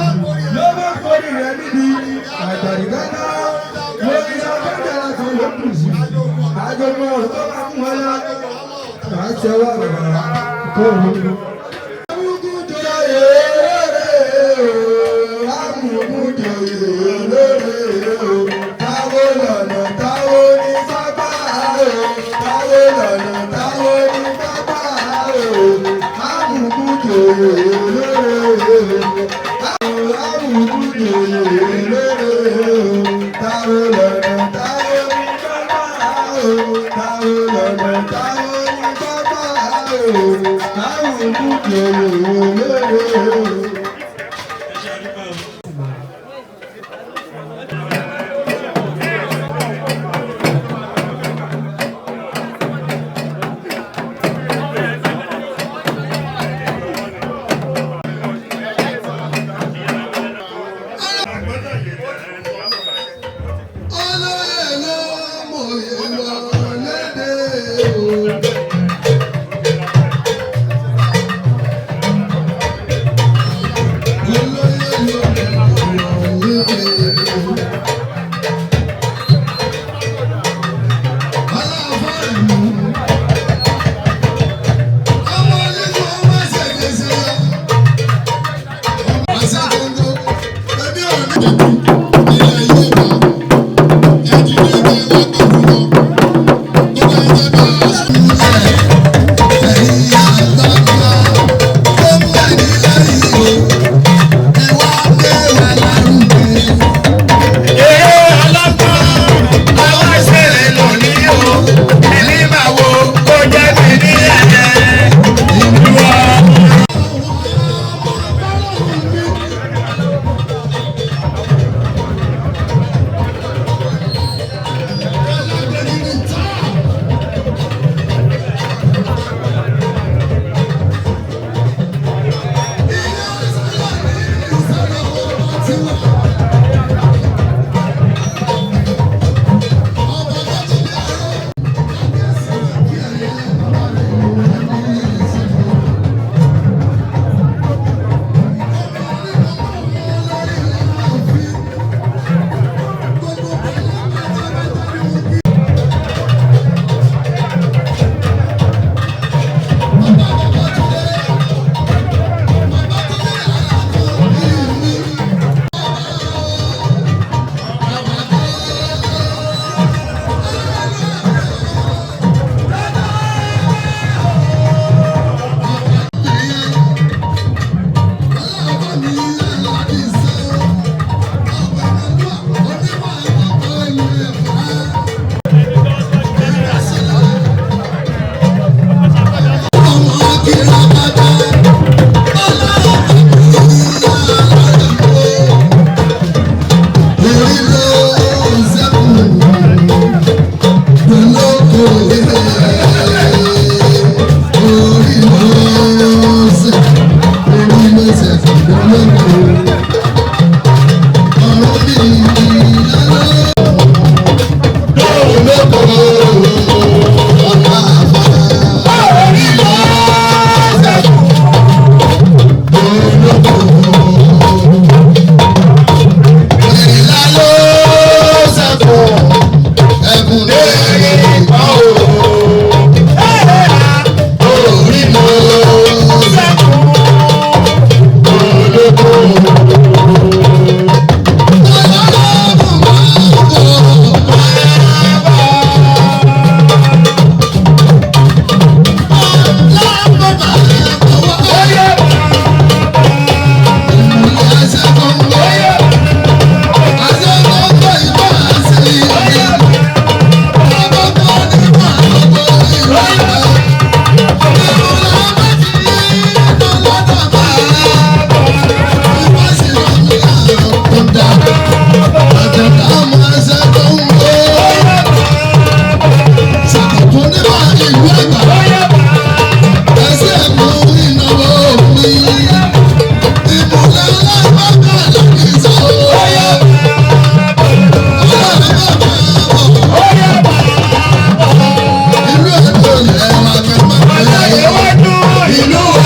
ló bá forí rẹ̀ níbi àgbàdìgbàgbà lórí sọ pé tẹ́lá kan ló kù jù. Aṣojú ọ̀run tó máa mú wọn lọ. Àṣẹ wà bàbá kó o. Thank you.